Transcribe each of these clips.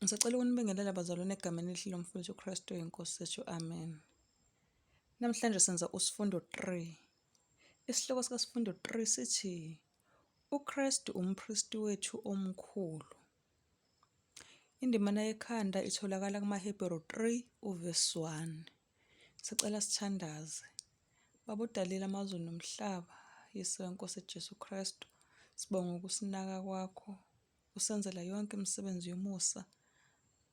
Ngisacela ukunibingelela bazalwane egameni elihle lomfowethu uKristu inkosi yethu. Amen. Namhlanje senza usifundo 3. Isihloko sikasifundo 3 sithi uKristu umpristi wethu omkhulu. Indimana yekhanda itholakala kumaHebheru 3 uvesi 1. Sicela sithandaze. Baba odalile amazulu nomhlaba, Yise wenkosi Jesu Kristu, sibonga ukusinaka kwakho. Usenzela yonke imisebenzi yomusa.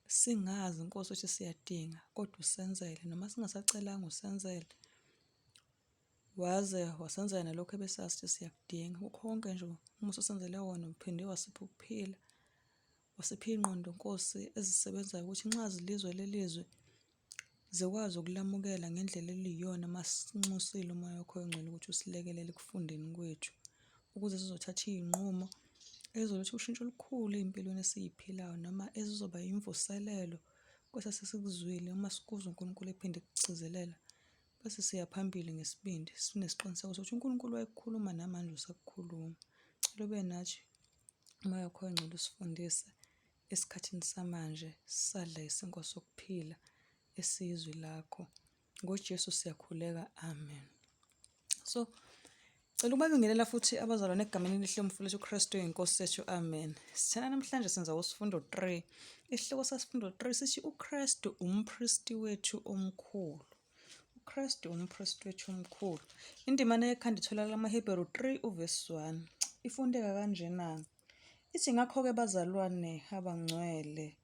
Singazi Nkosi ukuthi siyadinga kodwa usenzele noma singasacelanga usenzele. Waze wasenzela nalokho ebesazi ukuthi siyakudinga. Kukho konke nje umusa osenzele wona uphinde wasipha ukuphila. Wasipha iy'ngqondo Nkosi ezisebenzayo ukuthi nxa zilizwe leli zwi zikwazi ukulamukela ngendlela eliyiyona uma sinxusile umoya wakho oyingcwele ukuthi usilekelele ekufundeni kwethu ukuze sizothatha iy'nqumo ezizoletha ushintsho olukhulu ey'mpilweni esiy'philayo noma ezizoba yimvuselelo kwesesikuzwile uma sikuzwa uNkulunkulu ephinde ekugcizelela bese siya phambili ngesibindi sinesiqiniseko sokuthi uNkulunkulu wayekukhuluma namanje usakukhuluma. Cela ube nathi umoya wakho oyingcwele usifundise esikhathini samanje sadla isinkwa sokuphila esiyizwi lakho. NgoJesu siyakhuleka, amen. So, cela ukubabingelela futhi abazalwane egameni elihle lomfowethu uKristu inkosi yethu, amen. Sithena namhlanje senza usifundo 3. Isihloko sasifundo 3 sithi uKristu umpristi wethu omkhulu. UKristu umpristi wethu omkhulu. Indimana yekhanda itholakala kumaHebheru 3 uvesi 1. Ifundeka kanjena. Ithi ngakho-ke bazalwane abangcwele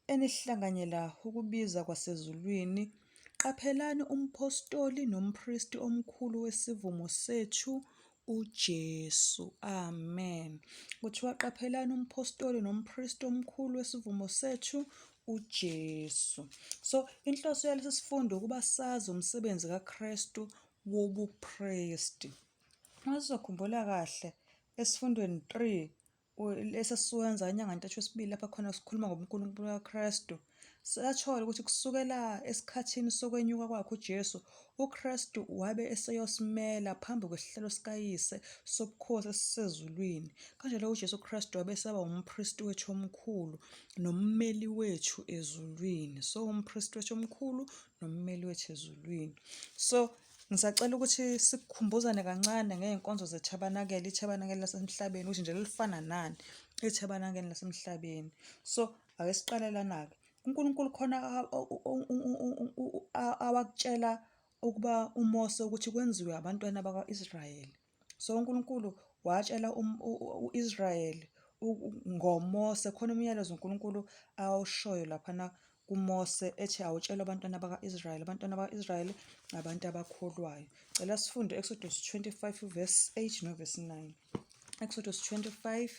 enihlanganyela ukubiza kwasezulwini, qaphelani umphostoli nompristi omkhulu wesivumo sethu uJesu. Amen. Kuthiwa qaphelani umphostoli nompristi omkhulu wesivumo sethu uJesu. So inhloso yalesi sifundo ukuba sazi umsebenzi kaKristu wobupristi. Uma sizokhumbula kahle esifundweni 3 esasiwenza inyanga ntathu wesibili lapha khona sikhuluma ngobuNkulunkulu kaKristu, sathola ukuthi kusukela esikhathini sokwenyuka kwakhe uJesu, uKristu wabe eseyosimela phambi kwesihlalo sikaYise sobukhosi esisezulwini. Kanjalo uJesu Kristu wabe eseba umpristi wethu omkhulu nommeli wethu ezulwini. So umpristi wethu omkhulu nommeli wethu ezulwini. So Ngisacela ukuthi sikhumbuzane kancane ngey'nkonzo zethabanakele, ithabanakele lasemhlabeni ukuthi nje lifana nani ithabanakele lasemhlabeni. So, ake siqale lana-ke. UNkulunkulu khona awakutshela ukuba uMose ukuthi kwenziwe abantwana bakwa-Israyeli. So uNkulunkulu watshela u-Israyeli ngoMose khona umyalezo uNkulunkulu awushoyo laphana kuMose ethi awutshela abantwana baka-Israyeli. Abantwana baka-Israyeli abantu abakholwayo. Cela sifunde Exodus 25 verse 8 no verse 9. Exodus 25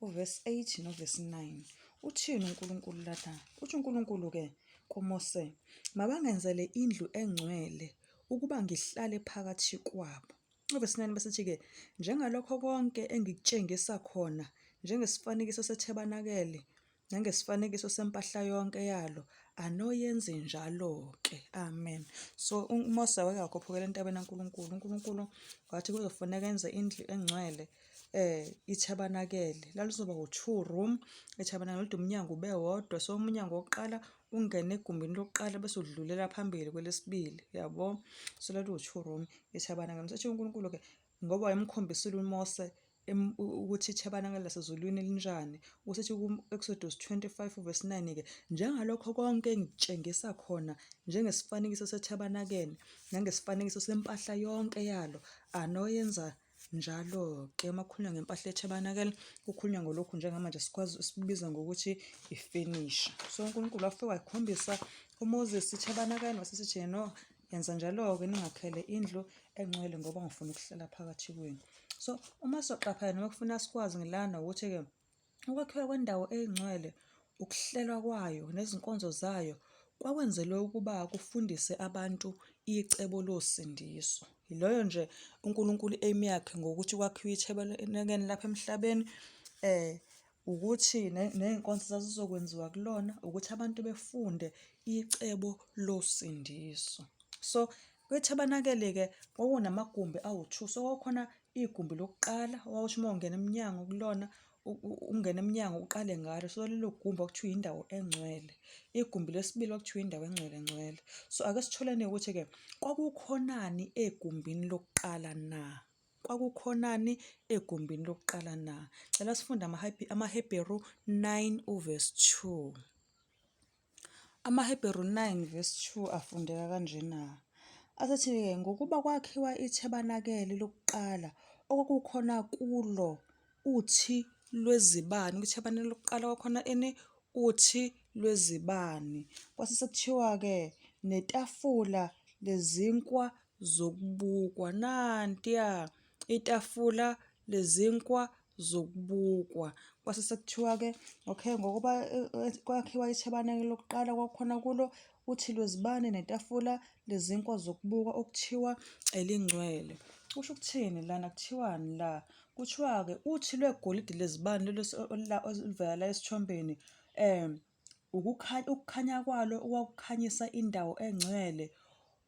uverse 8 no verse 9. Uthini uNkulunkulu lana? Uthi uNkulunkulu-ke kuMose, mabangenzele indlu engcwele ukuba ngihlale phakathi kwabo. Uvesi 9 bese-ke njengalokho konke engikutshengisa khona njengesifanekiso sethebanakele nangesifanekiso sempahla yonke yalo anoyenze njalo-ke. Amen. So uMose wake wakhuphukela entabeni kaNkulunkulu. UNkulunkulu wathi kuzofuneka enze indlu engcwele ithabanakele. Lalizoba u-two room ithabanakele kodwa umnyango ube wodwa. So umnyango wokuqala ungene egumbini lokuqala bese udlulela phambili kwelesibili, yabo. So laliwu-two room ithabanakele. Sethi uNkulunkulu-ke ngoba wayemkhombisile uMose ukuthi ithabanakele lasezulwini linjani, usethi ku-Exodus 25 verse 9-ke, njengalokho konke engikutshengisa khona njengesifanekiso sethabanakele nangesifanekiso sempahla yonke yalo anoyenza Njalo-ke uma kukhulunywa ngempahla yethabanakele kukhulunywa ngolokhu njengamanje sikwazi sikubiza ngokuthi ifenisha. So uNkulunkulu wafike wakhombisa uMoses ithabanakele wase sithi no yenza njalo-ke ningakhele indlu engcwele ngoba ngifuna ukuhlala phakathi kwenu. So uma soqaphela noma kufuna sikwazi ngilana ukuthi-ke Ukwakhiwa kwendawo engcwele, ukuhlelwa kwayo nezinkonzo zayo kwakwenzelwe ukuba kufundise abantu icebo losindiso. Yiloyo nje uNkulunkulu i-aim yakhe ngokuthi kwakhiwe ithebenekeni lapha emhlabeni ukuthi ney'nkonzo zazizokwenziwa kulona ukuthi abantu befunde icebo losindiso. So kwithabanakele-ke kwakunamagumbi awu-two, so kwakukhona igumbi lokuqala owawuthi uma ungena emnyango kulona. ungena emnyango uqale ngalo. So lelo gumbi kwakuthiwa indawo engcwele. Igumbi lesibili kwakuthiwa indawo engcwele ngcwele. So ake sitholeni ukuthi-ke kwakukhonani egumbini lokuqala na? Kwakukhonani egumbini lokuqala na? Cela sifunde amaHebheru 9 uvesi 2. AmaHebheru 9 verse 2 afundeka kanjena. Asethi-ke ngokuba kwakhiwa ithebanakele lokuqala okwakukhona kulo uthi lwezibani. Kwithebanakele lokuqala kwakhona ini? Uthi lwezibani. Kwase sekuthiwa-ke netafula lezinkwa zokubukwa. Nantiya itafula lezinkwa zokubukwa. Kwase sekuthiwa-ke, okay, ngokuba kwakhiwa ithabanakele lokuqala kwakukhona kulo uthi lwezibane netafula lezinkwa zokubukwa okuthiwa elingcwele. Kusho ukuthini lana? Kuthiwani la? Kuthiwa-ke uthi lwegolide lezibane lolu oluvela la esithombeni Ukukhanya kwalo okwakukhanyisa indawo engcwele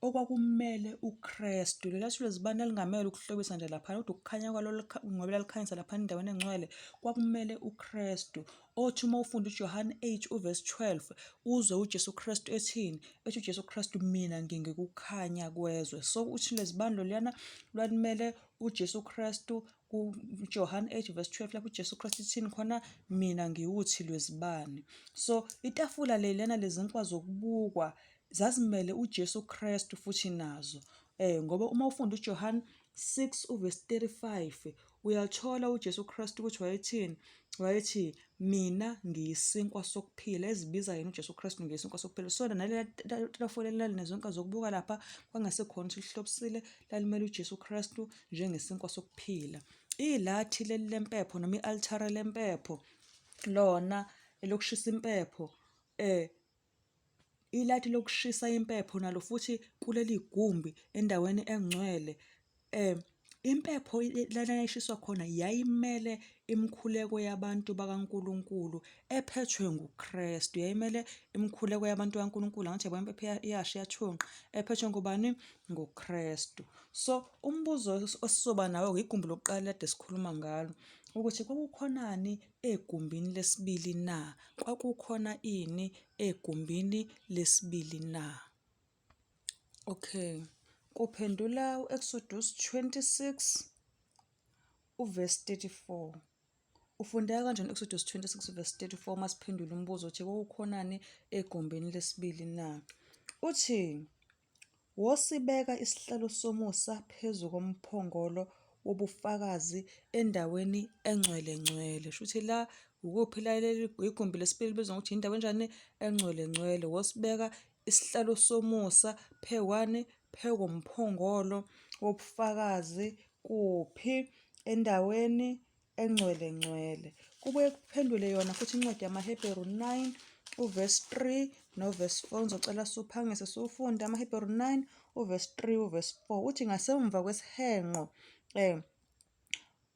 okwakumele uKristu. Leliya thuluzi lalingamele ukuhlobisa nje laphana, kodwa ukukhanya kwalo ngoba lalikhanyisa laphana endaweni engcwele kwakumele uKristu. Othi uma ufunda uJohane 8 uvesi 12 uzwe uJesu Kristu ethini? Ethi uJesu Kristu, mina ngingikukhanya kwezwe. So uthi lezibani loluyana lwalimele uJesu Kristu kuJohane 8 verse 12 lapho uJesu Kristu ithini khona, mina ngiwuthi lwezibani. So itafula leliyana lezinkwa zokubukwa zazimele uJesu Kristu futhi nazo. Ngoba uma ufunda uJohane 6 uverse 35 uyathola uJesu Kristu ukuthi wayethini, wayethi mina ngiyisinkwa sokuphila, ezibiza yena uJesu Kristu ngiyisinkwa sokuphila. So naleli tafula elalinezinkwa zokubuka lapha kwangasekhona ukuthi lihlobisile, lalimele uJesu Kristu njengesinkwa sokuphila. Ilathi leli lempepho noma i-altare lempepho lona elokushisa impepho ilathi lokushisa impepho nalo futhi kuleli gumbi endaweni engcwele impepho lana yayishiswa khona yayimele imikhuleko yabantu bakaNkulunkulu ephethwe nguKristu. Yayimele imikhuleko yabantu bakaNkulunkulu, angithi yabo impepho iyasha iyathunqa, ephethwe ngubani? NguKristu. So umbuzo esizoba nawo igumbi lokuqala kade sikhuluma ngalo ukuthi kwakukhonani egumbini lesibili na? Kwakukhona ini egumbini lesibili na? Okay, kuphendula u-Exodus 26 uvesi 34. Ufundeka kanjani u-Exodus 26 verse 34 uma siphendula umbuzo othi kwakukhonani egumbini lesibili na? Uthi, Wosibeka isihlalo somusa phezu komphongolo wobufakazi endaweni engcwele ngcwele. Shuthi la ukuphi la leli igumbi lesibili libizwa ngokuthi indawo enjani? Engcwele ngcwele. Wosibeka isihlalo somusa phekwani? Phekomphongolo wobufakazi kuphi? Endaweni engcwele ngcwele. Kubuye kuphendule yona futhi incwadi yamaHebheru 9 uvesi 3 novesi 4. Ngizocela siwuphangise siwufunde amaHebheru 9 uvesi 3 uvesi 4. Uthi ngasemva kwesihenqo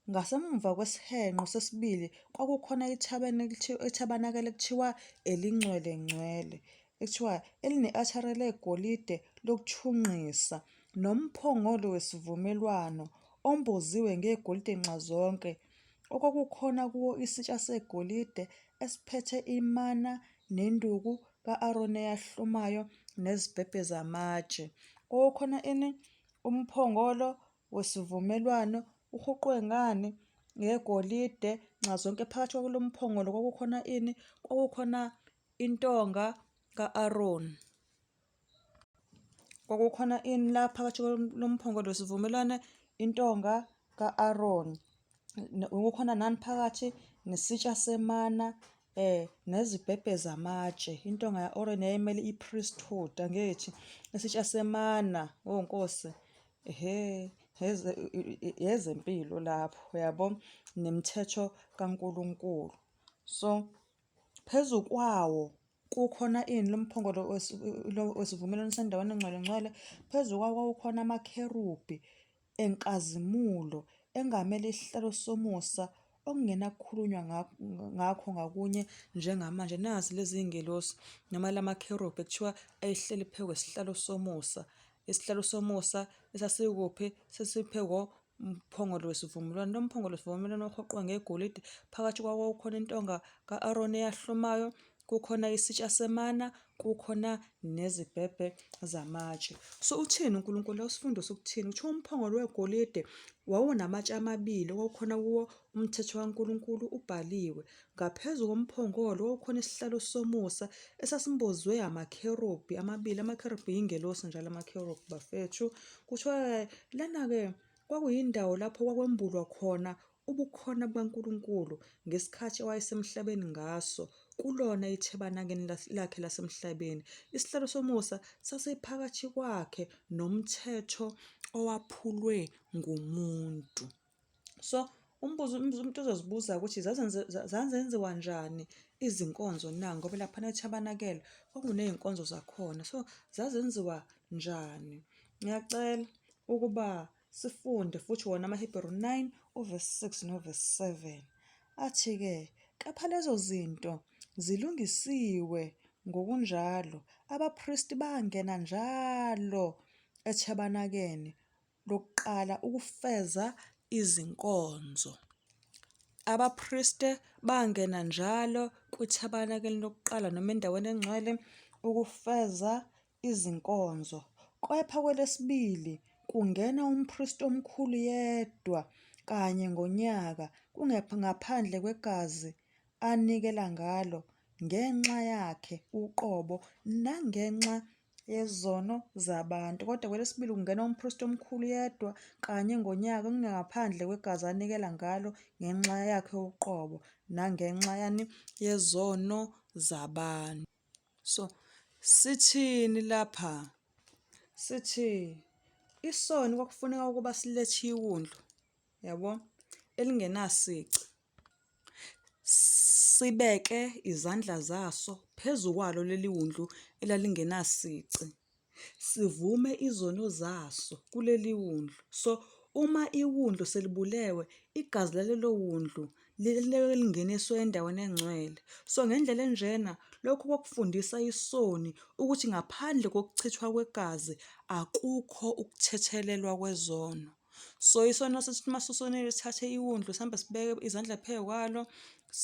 ngasemva kwesihenqo sesibili kwakukhona ithabanakele ekuthiwa elingcwele ngcwele ekuthiwa eline-athare legolide lokuthunqisa nomphongolo wesivumelwano omboziwe ngegolide nxazonke, okwakukhona kuwo isitsha segolide esiphethe imana nenduku ka-Aroni eyahlumayo nezibhebhe zamatshe. Kwakukhona ini? Umphongolo wesivumelwano uhuqwe ngani? Ngegolide nxazonke. Phakathi kwalo mphongolo kwakukhona ini? Kwakukhona intonga ka-Aroni. Kwakukhona ini la phakathi lomphongolo wesivumelwano? Intonga ka-Aroni. Kukhona nani phakathi? Nesitsha semana nezibhebhe zamatshe. Intonga ya-Aroni yayimele i-priesthood, angithi? Isitsha semana, oh Nkosi, ehhe, yezempilo lapho, uyabo? Nemithetho kaNkulunkulu. So, phezu kwawo kukhona ini lomphongolo wesivumelwano sendaweni engcwele ngcwele, phezu kwawo kwakukhona amakherubhi enkazimulo engamele isihlalo somusa okungenakukhulunywa ngakho ngakunye njengamanje. Nazi lezi zingelosi noma lamakherubhi ekuthiwa ayehleli phezu kwesihlalo somusa. Isihlalo somusa esasikuphi? Sesiphezu Umphongolo wesivumelwano. Lo mphongolo wesivumelwano wawuhoqwe ngegolide, phakathi kwawo kwakukhona intonga ka-Aroni eyahlumayo, kukhona isitsha semana, kukhona nezibhebhe zamatshe. So uthini uNkulunkulu la usifundisa ukuthini? Kuthiwa umphongolo wegolide wawunamatshe amabili okwakukhona kuwo umthetho kaNkulunkulu ubhaliwe. Ngaphezu komphongolo kwakukhona isihlalo somusa esasimbozwe amakherubhi amabili. Amakherubhi yingelosi njalo amakherubhi bafethu. Kuthiwa lana-ke kwakuyindawo lapho kwakwembulwa khona ubukhona bukaNkulunkulu ngesikhathi owayesemhlabeni ngaso kulona ithebanakeni lakhe lasemhlabeni. Isihlalo somusa sasiphakathi kwakhe nomthetho owaphulwe ngumuntu. So umbuzo umuntu uzozibuza ukuthi zazenziwa njani izinkonzo na ngoba laphana ethabanakele kwakuney'nkonzo zakhona, so zazenziwa njani? Ngiyacela ukuba sifunde futhi wona amaHebheru 9 uvesi 6 novesi 7. Athi-ke, kepha lezo zinto zilungisiwe ngokunjalo, abapristi bangena njalo ethebanakeni lokuqala ukufeza izinkonzo. Abapriste bangena njalo kwithabanakeli lokuqala noma endaweni engcwele ukufeza izinkonzo. Kepha kwelesibili kungena umpristi omkhulu yedwa kanye ngonyaka, kungaphandle kwegazi anikela ngalo ngenxa yakhe uqobo nangenxa yezono zabantu. Kodwa kwelesibili kungena umpristi omkhulu yedwa kanye ngonyaka, kungaphandle kwegazi anikela ngalo ngenxa yakhe uqobo nangenxa yani yezono zabantu. So sithini lapha? Sithi isoni kwakufuneka ukuba silethe iwundlu, yabo, elingenasici, sibeke izandla zaso phezu kwalo leli wundlu elalingenasici, sivume izono zaso kuleli wundlu. So uma iwundlu selibulewe, igazi lalelo wundlu lileke lingeniswe endaweni engcwele. So ngendlela enjena lokhu kwakufundisa isoni ukuthi ngaphandle kokuchithwa kwegazi akukho ukuthethelelwa kwezono. So isono sithi uma sisonile sithathe iwundlu sihambe sibeke izandla phezu kwalo,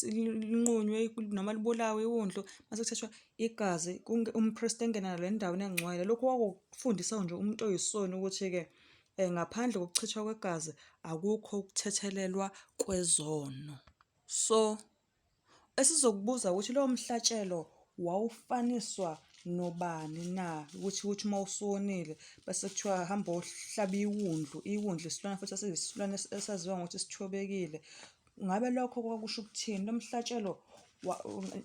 linqunywe noma libulawe iwundlu, mase kuthathwa igazi umpristi engene nalo endaweni engcwele. Lokhu kwakufundisa nje umuntu oyisoni ukuthi-ke ngaphandle kokuchithwa kwegazi akukho ukuthethelelwa kwezono. So esizokubuza ukuthi lowo mhlatshelo wawufaniswa nobani na? Ukuthi ukuthi uma usuwonile bese kuthiwa hamba ohlaba iwundlu, iwundlu isilwane futhi esiyisilwane esaziwa ngokuthi sithobekile. Ngabe lokho kwakusho ukuthini? Lo mhlatshelo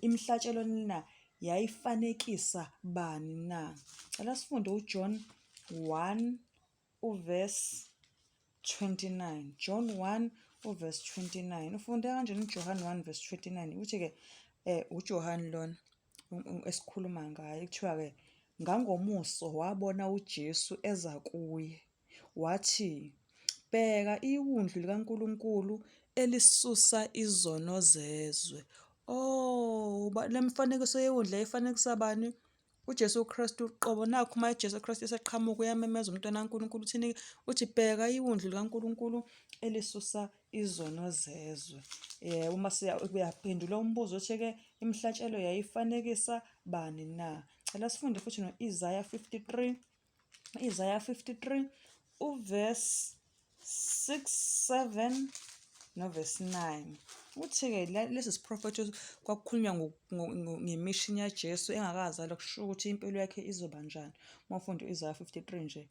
imihlatshelo na yayifanekisa bani na? Cela sifunde uJohn 1 uvesi 29. John 1 uvesi 29. Ufunde kanjani uJohane 1 verse 29? Uthi-ke uJohane lona esikhuluma ngaye kuthiwa-ke ngangomuso wabona uJesu eza kuye wathi, bheka iwundlu likaNkulunkulu elisusa izono zezwe. Oh, le mfanekiso yewundlu yayifanekisa bani? UJesu Kristu uqobo. Nakhu uma uJesu Kristu eseqhamuka uyamemeza umntwana kaNkulunkulu uthini? Uthi bheka iwundlu likaNkulunkulu elisusa izono zezwe. Yebo, uma uyaphendula umbuzo othi-ke imihlatshelo yayifanekisa bani na? Cela sifunde futhi no-Isaya 53, Isaya 53 uverse 6 7 novesi 9. Uthi-ke lesi siprofetho kwakukhulunywa ngemishini yaJesu engakazalwa kusho ukuthi impilo yakhe izoba njani. Uma ufunda u-Isaya 53 nje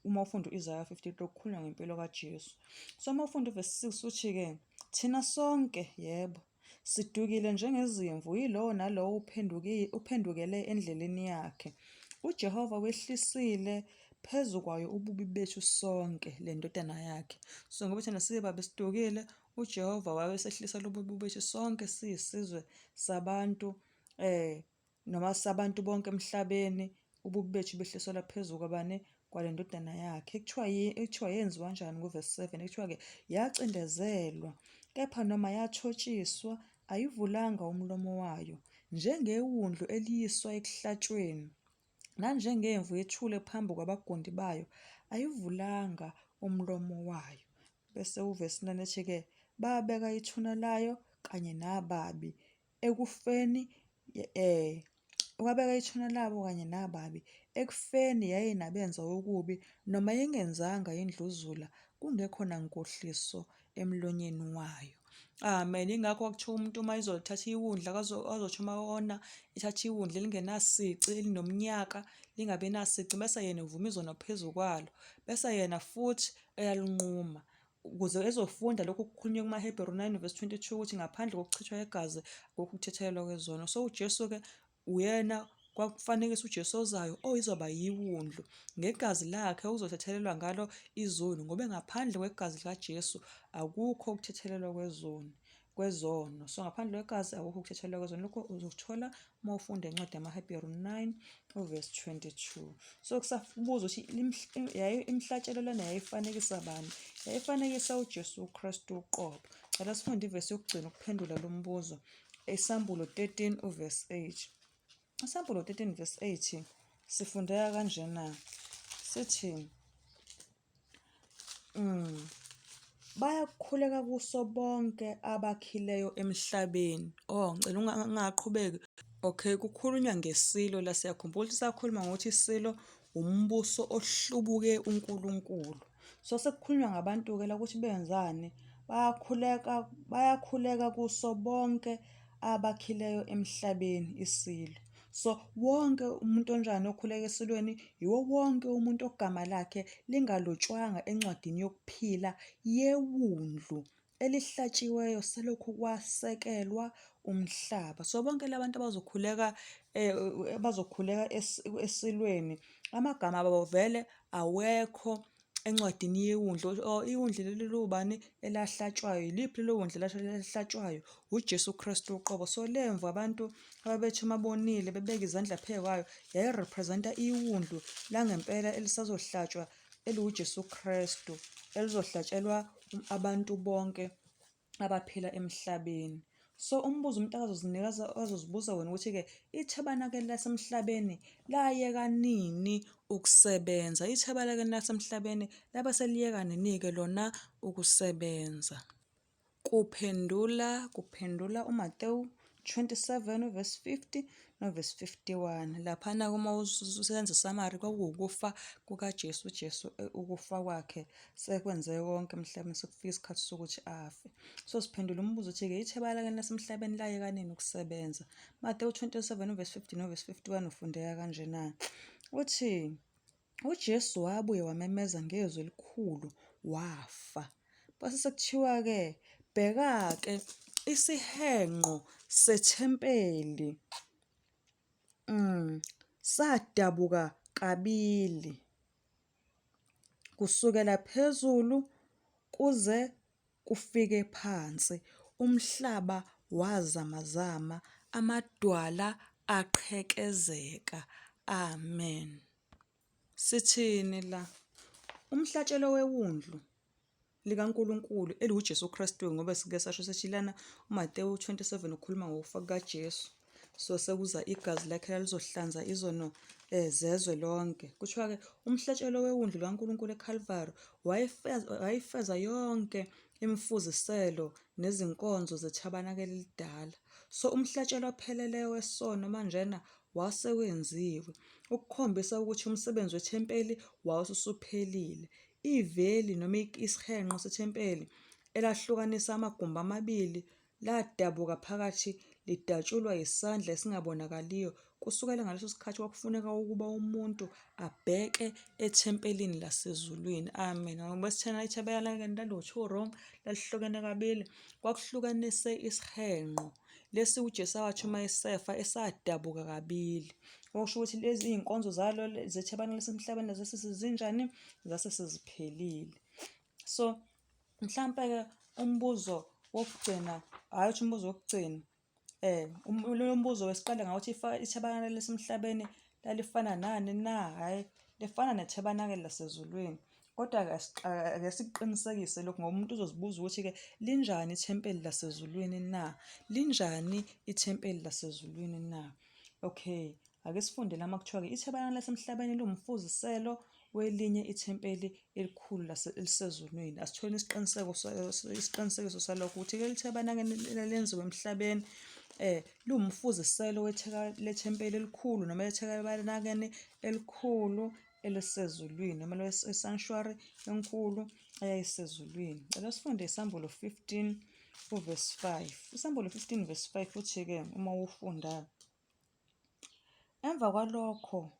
uma ufunda u-Isaya 53 kukhulunywa ngempilo kaJesu. So uma ufunda uvesi 6 uthi-ke thina sonke yebo Sidukile njengezimvu, yilowo nalowo uphendukele endleleni yakhe. UJehova wehlisile phezu kwayo ububi bethu sonke, le ndodana yakhe. So ngoba thina sibabe sidukile, uJehova wabe esehlisa lobubi bethu sonke siyisizwe sabantu noma sabantu bonke emhlabeni, ububi bethu behliselwa phezu kwabani? Kwale ndodana yakhe. Kuthiwa kuthiwa yenziwa kanjani kuvesi 7? Kuthiwa-ke yacindezelwa, kepha noma yathotshiswa, ayivulanga umlomo wayo, njengewundlu eliyiswa ekuhlatshweni, nanjengemvu ethule phambi kwabagundi bayo, Ayivulanga umlomo wayo. Bese uvesi 9 ethi-ke, babeka ithuna layo kanye nababi ekufeni babeka ithuna labo kanye nababi ekufeni yayinabenza okubi noma ingenzanga indluzula kungekho nankohliso emlonyeni wayo. Amen. Ingakho kwakuthiwa umuntu uma ezothatha iwundlu azothi uma wona ethatha iwundlu elingenasici elinomnyaka lingabi nasici bese yena evuma izono phezu kwalo bese yena futhi eyalinquma ukuze ezofunda lokhu okukhulunywe kumaHebheru 9 verse 22 ukuthi ngaphandle kokuchithwa kwegazi akukho ukuthethelelwa kwezono. So uJesu-ke uyena kwakufanekisa uJesu ozayo oyizoba yiwundlu ngegazi lakhe okuzothethelelwa ngalo izono ngoba ngaphandle kwegazi likaJesu akukho ukuthethelelwa kwezono kwezono. So ngaphandle kwegazi akukho ukuthethelelwa kwezono. Lokho uzokuthola uma ufunda incwadi yamaHebheru 9 uvesi 22. So kusabuza ukuthi imihlatshelo lena yayifanekisa bani? Yayifanekisa uJesu Kristu uqobo. Cela sifunde ivesi yokugcina ukuphendula lo mbuzo. Isambulo 13 uvesi 8. Isambulo 13 verse 8 sifundeka kanjena. Sithi Bayakukhuleka kuso bonke abakhileyo emhlabeni. Oh, ngicela ungaqhubeki. Okay, kukhulunywa ngesilo la siyakhumbula ukuthi sakhuluma ngokuthi isilo umbuso ohlubuke uNkulunkulu. So sekukhulunywa ngabantu-ke la ukuthi benzani, bayakhuleka, bayakhuleka kuso bonke abakhileyo emhlabeni isilo. So wonke umuntu onjani okhuleka esilweni yiwo wonke umuntu ogama lakhe lingalotshwanga encwadini yokuphila yewundlu elihlatshiweyo selokhu kwasekelwa umhlaba. So bonke labantu abazokhuleka abazokhuleka esilweni amagama abo vele awekho encwadini yewundlu or iwundlu leli liwubani elahlatshwayo, yiliphi lelo wundlu elahlatshwayo? UJesu Kristu uqobo. So lemvu abantu ababethi uma bonile bebeke izandla phezu kwayo yayirepresenta iwundlu langempela elisazohlatshwa eliwuJesu Kristu elizohlatshelwa abantu bonke abaphila emhlabeni. So umbuzo umuntu akazozinikeza azozibuza wona ukuthi-ke ithabanakeli lasemhlabeni layeka nini ukusebenza? Ithabanakeli lasemhlabeni laba seliyeka nini-ke lona ukusebenza? Kuphendula kuphendula uMatewu 27 verse 50 novesi 51. Laphana uma usenza isamari kwakuwukufa kukaJesu, uJesu eh, ukufa kwakhe sekwenzeke konke emhlabeni sekufika isikhathi sokuthi afe. So siphendula umbuzo othi-ke ithebalakeni lasemhlabeni layeka nini ukusebenza? Matewu 27 uvesi 50 novesi 51 ufundeka kanjena. Uthi uJesu wabuye wamemeza ngezwi elikhulu wafa. Kwase sekuthiwa-ke, bheka-ke isihenqo sethempeli sadabuka kabili kusukela phezulu kuze kufike phansi. Umhlaba wazamazama, amadwala aqhekezeka. Amen. Sithini la? Umhlatshelo wewundlu likaNkulunkulu eliwuJesu Kristu ngoba sike sasho sithi lana uMatewu 27 ukhuluma ngokufa kukaJesu. So sekuza igazi lakhe lalizohlanza izono zezwe lonke. Kuthiwa-ke umhlatshelo wewundlu likaNkulunkulu eKalvari wayifeza yonke imifuziselo nezinkonzo zethabanakeli elidala. So umhlatshelo opheleleyo wesono manjena wase wenziwe ukukhombisa ukuthi umsebenzi wethempeli wawususuphelile. Iveli noma isihenqo sethempeli elahlukanisa amagumbi amabili ladabuka phakathi lidatshulwa yisandla esingabonakaliyo. Kusukela ngaleso sikhathi kwakufuneka ukuba umuntu abheke ethempelini lasezulwini. Amen. Ngoba sithena ithempeli laliwu-two room, lalihlukene kabili, kwakuhlukanise isihenqo lesi uJesu awathi uma esefa esadabuka kabili. Okusho ukuthi lezi iy'nkonzo zalo zethebana lasemhlabeni zase sezinjani? Zase seziphelile. So mhlampe-ke umbuzo wokugcina, hhayi ukuthi umbuzo wokugcina, lo mbuzo wesiqale ngawuthi ithabanakele lasemhlabeni lalifana nani na? Hhayi, lifana nethabanakele lasezulwini. Kodwa-ke ake sikuqinisekise lokhu ngoba umuntu uzozibuza ukuthi-ke linjani ithempeli lasezulwini na? Linjani ithempeli lasezulwini na? Okay, ake sifunde la uma kuthiwa-ke ithabanakele lasemhlabeni liwumfuziselo welinye ithempeli elikhulu elisezulwini. Asitholeni isiqiniseko isiqinisekiso salokho ukuthi leli thabanakeli elenziwe emhlabeni liwumfuziselo lethempeli elikhulu noma lethabanakeni elikhulu elisezulwini noma le-sanctuary enkulu eyayisezulwini. Cela sifunde iSambulo 15 uvesi 5. ISambulo 15 verse 5 uthi-ke uma ufunda, Emva kwalokho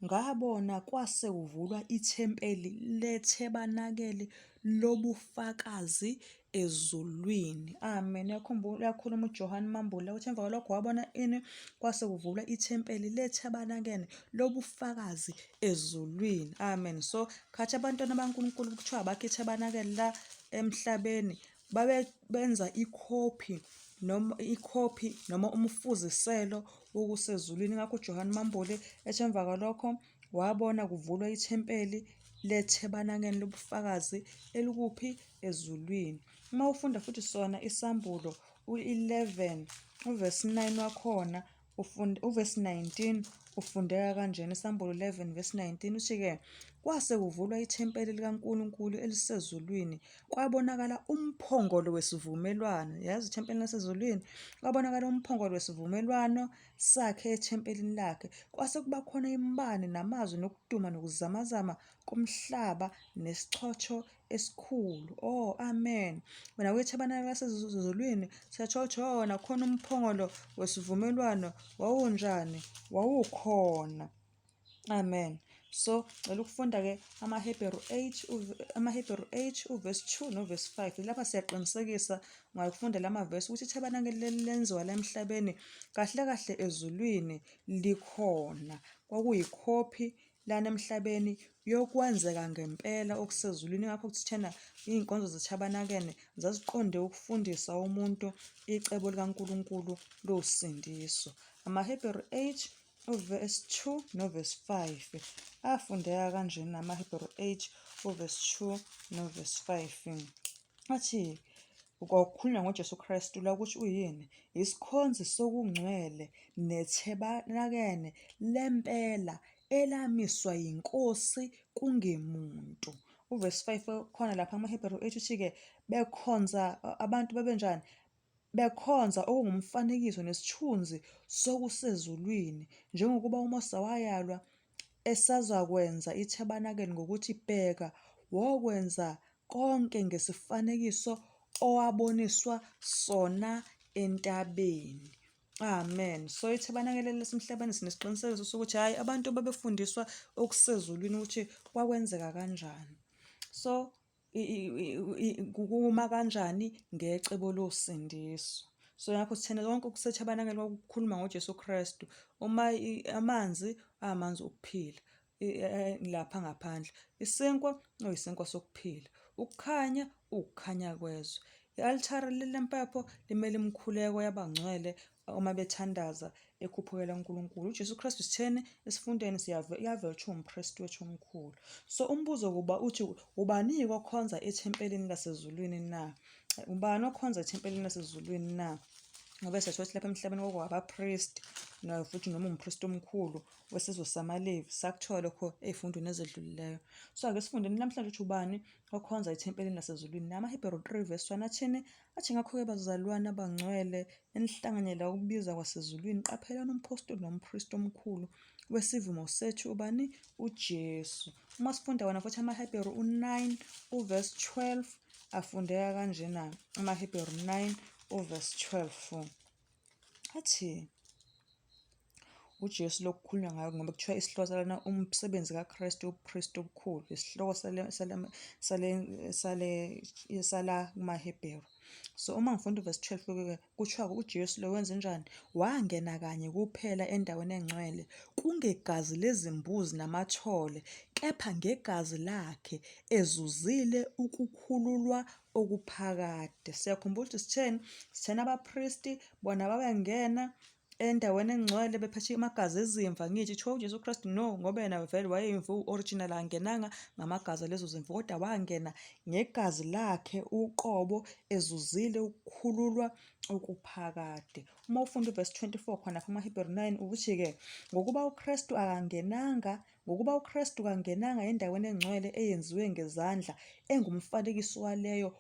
ngabona kwase kuvulwa ithempeli lethebanakeli lobufakazi ezulwini. Amen. Uyakhumbula, uyakhuluma uJohane Mambula uthi emva kwalokho wabona ini? Kwase kuvulwa ithempeli lethebanakeli lobufakazi ezulwini. Amen. So khathi abantwana baNkulunkulu kuthiwa abakhe ithebanakeli la emhlabeni babe benza ikhophi noma ikhophi noma umfuziselo wokusezulwini. Ingakho uJohane Mambule ethi emva kwalokho wabona kuvulwa ithempeli lethebanakeni lobufakazi elikuphi ezulwini. Uma ufunda futhi sona isambulo u-11 uvesi 9 wakhona Ufunda uvesi 19 ufundeka kanjena iSambulo 11 verse 19 uthi-ke kwase kuvulwa ithempeli likaNkulunkulu elisezulwini kwabonakala umphongolo wesivumelwano yazi ithempeli lasezulwini kwabonakala umphongolo wesivumelwano sakhe ethempelini lakhe kwase kuba khona imibane namazwi nokuduma nokuzamazama komhlaba nesichotho esikhulu. Oh, amen. Wena wethabanakela lasezulwini, siyathothona khona umphongolo wesivumelwano wawunjani? Wawukhona. Amen. So, cela ukufunda-ke amaHebheru 8, amaHebheru 8 uvesi 2 novesi 5. Lapha siyaqinisekisa ngakufunda la mavesi ukuthi ithabanakeli leli lenziwa la emhlabeni kahle kahle ezulwini likhona. Kwakuyikhophi lana emhlabeni kuyokwenzeka ngempela okusezulwini. Ingakho kuthi thena iy'nkonzo zethabanakene zaziqonde ukufundisa umuntu icebo likaNkulunkulu losindiso. AmaHebheru 8 uvesi 2 novesi 5 afundeka kanjena amaHebheru 8 uvesi 2 novesi 5 athi kwakukhulunywa ngoJesu Kristu la ukuthi uyini isikhonzi sokungcwele nethebanakene lempela elamiswa yiNkosi kungemuntu. Uvesi 5 khona lapha amaHebheru ethi uthi-ke bekhonza abantu babenjani? Bekhonza okungumfanekiso nesithunzi sokusezulwini, njengokuba uMose wayalwa esazakwenza ithebanakeli ngokuthi, Bheka, wokwenza konke ngesifanekiso owaboniswa sona entabeni. Amen. So ithebanakele lasemhlabeni sinesiqinisekiso sokuthi hhayi abantu babefundiswa okusezulwini ukuthi kwakwenzeka kanjani. So kuma kanjani ngecebo losindiso. So ngakho sithena konke okusethabanakele kwakukhuluma ngoJesu Kristu. Uma amanzi amanzi okuphila lapha ngaphandle. Isinkwa uyisinkwa sokuphila. Ukukhanya ukukhanya kwezwe. I-altare lempepho limele imikhuleko yabangcwele uma bethandaza ekhuphukela uNkulunkulu. UJesu Kristu sitheni esifundeni siyavela ukuthi uwumpristi wethu omkhulu. So umbuzo kuba uthi ubani-ke okhonza ethempelini lasezulwini na? Ubani okhonza ethempelini lasezulwini na? Ngoba siyathola ukuthi lapha emhlabeni kwakuwabapristi futhi noma umpristi omkhulu wesizwe samaLevi sakuthola lokho ey'fundweni ezedlulileyo. So ake sifundeni namhlanje ukuthi ubani okhonza ethempelini lasezulwini. NamaHebheru 3 verse 1 athini? Athi ngakho-ke bazalwane abangcwele enihlanganyela ukubiza kwasezulwini, qaphelani umphostoli nompristi omkhulu wesivumo sethu ubani? UJesu. Uma sifunda wona futhi amaHebheru u-9 uvesi 12 afundeka kanjena amaHebheru 9 uvesi 12 athi uJesu lokukhulunywa ngayo ngoba kuthiwa isihloko salana umsebenzi kaKristu ubupristi obukhulu isihloko sale sale sale sale sala kumaHebheru. So uma ngifunda uvesi 12 ke kuthiwa uJesu lo wenze njani? Wangena kanye kuphela endaweni engcwele kungegazi lezimbuzi namathole kepha ngegazi lakhe ezuzile ukukhululwa okuphakade. Siyakhumbula ukuthi sitheni? Sithena abapristi bona babengena endaweni engcwele bephethe amagazi ezimvu, angithi kuthiwa uJesu Kristu no, ngoba yena vele wayeyimvu original, akangenanga ngamagazi alezo zimvu, kodwa wangena ngegazi lakhe uqobo ezuzile ukukhululwa okuphakade. Uma ufunda uvesi 24 khona kumaHebheru 9 ukuthi-ke ngokuba uKristu akangenanga ngokuba uKristu kangenanga endaweni engcwele eyenziwe ngezandla engumfanekiso waleyo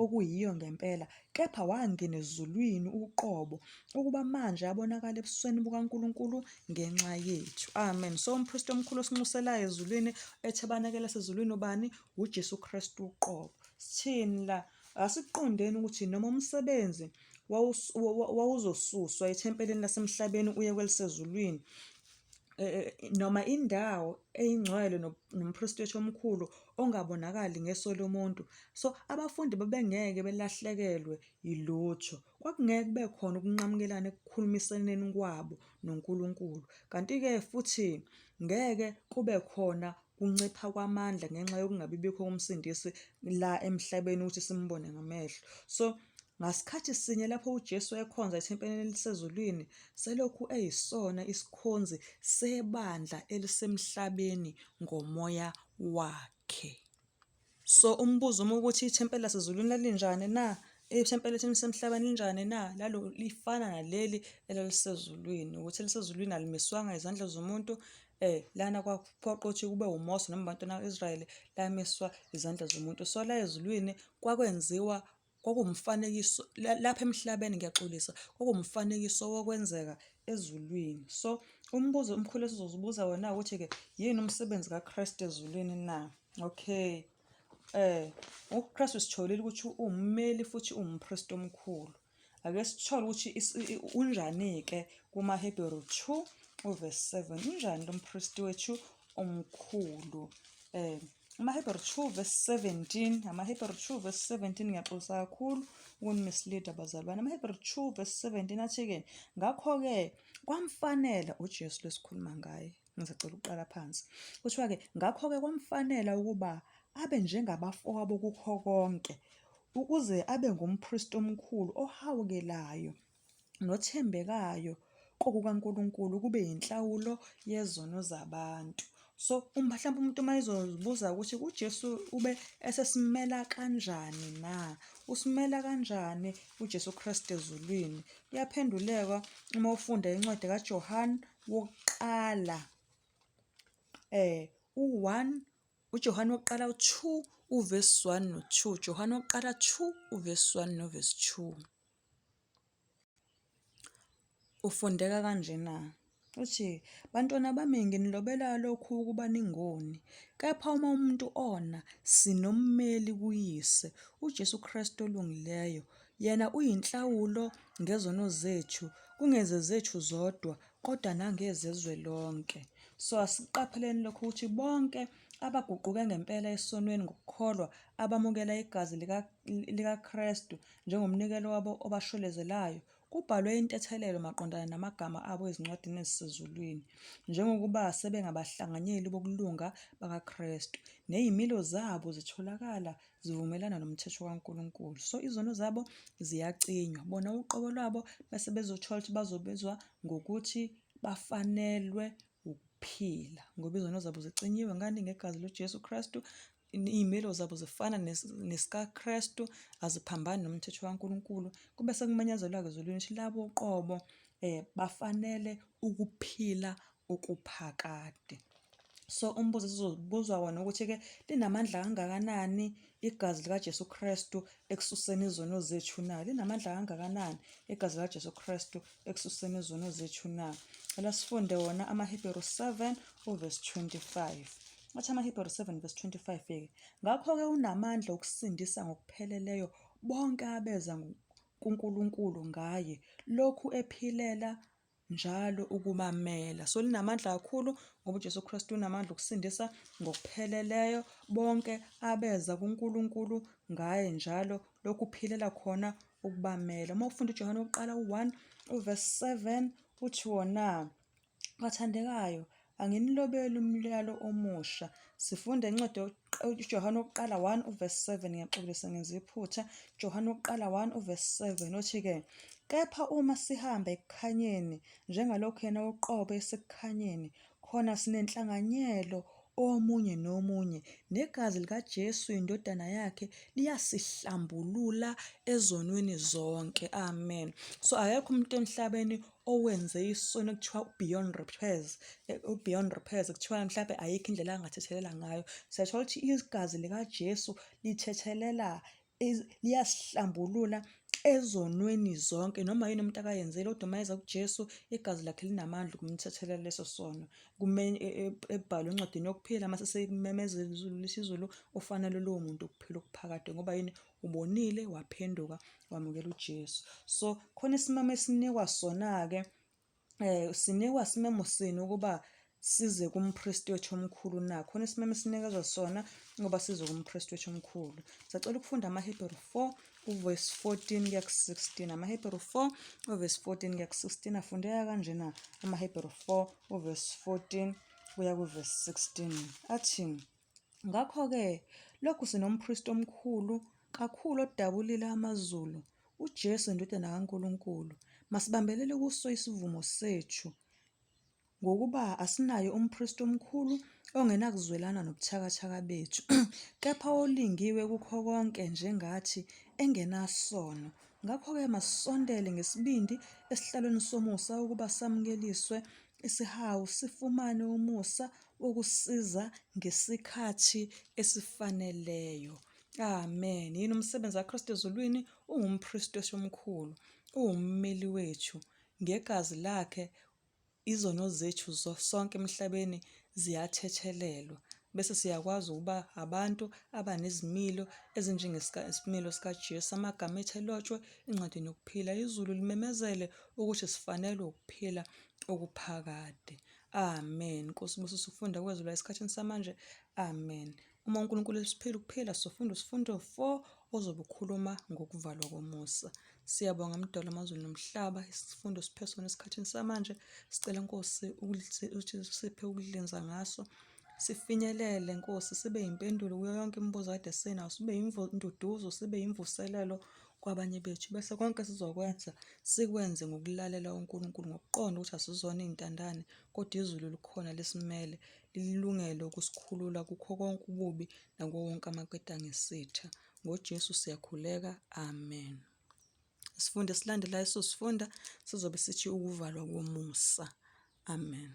okuyiyo ngempela, kepha wangena ezulwini uqobo, ukuba manje abonakale ebusweni bukaNkulunkulu ngenxa yethu. Amen. So umpristi omkhulu osinxuselayo ezulwini ethebanakela sezulwini ubani? UJesu Kristu uqobo. Sithini la? Asiqondeni ukuthi noma umsebenzi wawuzosuswa ethempelini lasemhlabeni uye kwelisezulwini, noma indawo eyingcwele nompristi wethu omkhulu ongabonakali ngeso lomuntu. So, abafundi babengeke belahlekelwe yilutho. Kwakungeke kube khona ukunqamukelana ekukhulumisaneni kwabo noNkulunkulu. Kanti-ke futhi ngeke kube khona kuncipha kwamandla ngenxa yokungabi bikho koMsindisi la emhlabeni ukuthi simbone ngamehlo. So, ngasikhathi sinye lapho uJesu ekhonza ethempelini elisezulwini, selokhu eyisona isikhonzi sebandla elisemhlabeni ngomoya wakhe. So umbuzo uma ukuthi ithempeli lasezulwini lalinjani na? Ithempeli elisemhlabeni linjani na? Lalo lifana naleli elalisezulwini, ukuthi elisezulwini alimiswanga izandla zomuntu. Lana kwaphoqa ukuthi kube uMose noma abantwana ka-Israyeli, lamiswa izandla zomuntu. So la ezulwini kwakwenziwa kwakuwumfanekiso lapha emhlabeni, ngiyaxolisa, kwakuwumfanekiso wokwenzeka ezulwini. So umbuzo omkhulu esizozibuza wona ukuthi-ke yini umsebenzi kaKristu ezulwini na? Okay. UKristu sitholile ukuthi uwummeli futhi uwumpristi omkhulu. Ake sithole ukuthi unjani-ke kumaHebheru 2 uvesi 7. Unjani lo mpristi wethu omkhulu? AmaHebheru 2 verse 17, amaHebheru 2 verse 17, ngiyaxolisa kakhulu ukunimislead abazalwane. AmaHebheru 2 verse 17 athi-ke, ngakho-ke kwamfanela uJesu lesikhuluma ngaye. Ngisacela ukuqala phansi. Kuthiwa-ke ngakho-ke kwamfanela ukuba abe njengabafowabo kukho konke, ukuze abe ngumpristi omkhulu ohawukelayo nothembekayo kokukaNkulunkulu kube yinhlawulo yezono zabantu. So uma mhlawumbe umuntu uma ezozibuza ukuthi uJesu ube esesimela kanjani na? Usimela kanjani uJesu Kristu ezulwini? Kuyaphenduleka uma ufunda incwadi kaJohane wokuqala u-1 uJohane wokuqala u-2 uvesi 1 no-2 Johane wokuqala 2 uvesi 1 novesi 2. Ufundeka kanjena, uthi, Bantwana bami, nginilobela lokhu ukuba ningoni. Kepha uma umuntu ona, sinommeli kuYise, uJesu Kristu olungileyo. Yena uyinhlawulo ngezono zethu, kungezezethu zodwa, kodwa nangezezwe lonke. So asiqapheleni lokho ukuthi bonke abaguquke ngempela esonweni ngokukholwa, abamukela igazi likaKristu njengomnikelo wabo obashwelezelayo, kubhalwe intethelelo maqondana namagama abo ezincwadini ezisezulwini, njengokuba sebengabahlanganyeli bokulunga bakaKristu, nezimilo zabo zitholakala zivumelana nomthetho kaNkulunkulu. So izono zabo ziyacinywa, bona uqobo lwabo bese bezothola ukuthi bazobizwa ngokuthi bafanelwe ukuphila, ngoba izono zabo zicinyiwe ngani? Ngegazi loJesu Kristu. Iy'milo zabo zifana nesikaKristu, aziphambani nomthetho kaNkulunkulu. Kube sekumenyezelwa-ke ezulwini ukuthi labo uqobo bafanele ukuphila okuphakade. So umbuzo esizobuzwa wona ukuthi-ke linamandla kangakanani igazi likaJesu Kristu ekususeni izono zethu na? Linamandla kangakanani igazi likaJesu Kristu ekususeni izono zethu na? Cela sifunde wona amaHebheru 7 uvesi 25. Athi amaHebheru 7 verse 25-ke, ngakho-ke unamandla okusindisa ngokupheleleyo bonke abeza kuNkulunkulu ngaye, lokhu ephilela njalo ukubamela. So linamandla kakhulu ngoba uJesu Kristu unamandla okusindisa ngokupheleleyo bonke abeza kuNkulunkulu ngaye njalo lokhu uphilela khona ukubamela. Uma ufunda uJohane wokuqala u-1 uverse 7 uthi wona, Bathandekayo, anginilobeli umyalo omusha. Sifunda incwadi uJohane wokuqala 1 uverse 7, ngiyaxolisa ngenza iphutha. Johane wokuqala 1 uverse 7 uthi-ke, Kepha uma sihamba ekukhanyeni, njengalokhu yena uqobo esekukhanyeni, khona sinenhlanganyelo omunye nomunye, negazi likaJesu iNdodana yakhe liyasihlambulula ezonweni zonke. Amen. So akekho umuntu emhlabeni owenze isono ekuthiwa beyond repairs, beyond repairs kuthiwa mhlawumbe ayikho indlela angathethelela ngayo. Siyathola ukuthi igazi likaJesu lithethelela liyasihlambulula ezonweni zonke noma yini umuntu akayenzile kodwa uma eza kuJesu igazi lakhe linamandla ukumthethelela leso sono. Ebhalwe encwadini yokuphila mase sekumemezela izulu lithi izulu ufanele lowo muntu ukuphila okuphakade ngoba yini ubonile waphenduka wamukela uJesu. So khona isimemo esinikwa sona-ke sinikwa simemo sini ukuba size kumpristi wethu omkhulu na? Khona isimemo esinikezwa sona ukuba size kumpristi wethu omkhulu. Sacela ukufunda amaHebheru 4 uvesi 14 kuya ku-16. AmaHebheru 4 uvesi 14 kuya ku-16 afundeka kanjena amaHebheru 4 uvesi 14 kuya kuvesi 16. Athi, Ngakho-ke, lokhu sinompristi omkhulu kakhulu odabulile amazulu, uJesu iNdodana kaNkulunkulu, masibambelele kuso isivumo sethu, ngokuba asinaye umpristi omkhulu ongenakuzwelana nobuthakathaka bethu, kepha olingiwe kukho konke njengathi, engenasono. Ngakho-ke masisondele ngesibindi esihlalweni somusa ukuba samukeliswe isihawu, sifumane umusa wokusiza ngesikhathi esifaneleyo. Amen. Yini umsebenzi kaKristu ezulwini? Ungumpristi omkhulu, uwummeli wethu. Ngegazi lakhe izono zethu sonke emhlabeni ziyathethelelwa. Bese siyakwazi ukuba abantu abanezimilo ezinjengesimilo sikaJesu, amagama ethu elotshwe encwadini yokuphila. Izulu limemezele ukuthi sifanelwe ukuphila okuphakade. Amen. Nkosi busisa ukufunda kwezwi la esikhathini samanje. Amen. Uma uNkulunkulu esiphila ukuphila sofunda isifundo 4 ozobe ukhuluma ngokuvalwa komusa. Siyabonga Mdali wamazulu nomhlaba, isifundo siphe sona esikhathini samanje. Sicela Nkosi ukuthi usiphe ukulinza ngaso. Sifinyelele Nkosi, sibe yimpendulo kuyo yonke imibuzo kade sinayo, sibe yinduduzo, sibe yimvuselelo kwabanye bethu. Bese konke esizokwenza sikwenze ngokulalela uNkulunkulu, ngokuqonda ukuthi asizona iy'ntandane kodwa izulu likhona lisimele, lilungele ukusikhulula kukho konke ububi nakuwo wonke amaketanga esitha. NgoJesu siyakhuleka, amen. Isifundo esilandelayo esizosifunda sizobe sithi ukuvalwa komusa. Amen.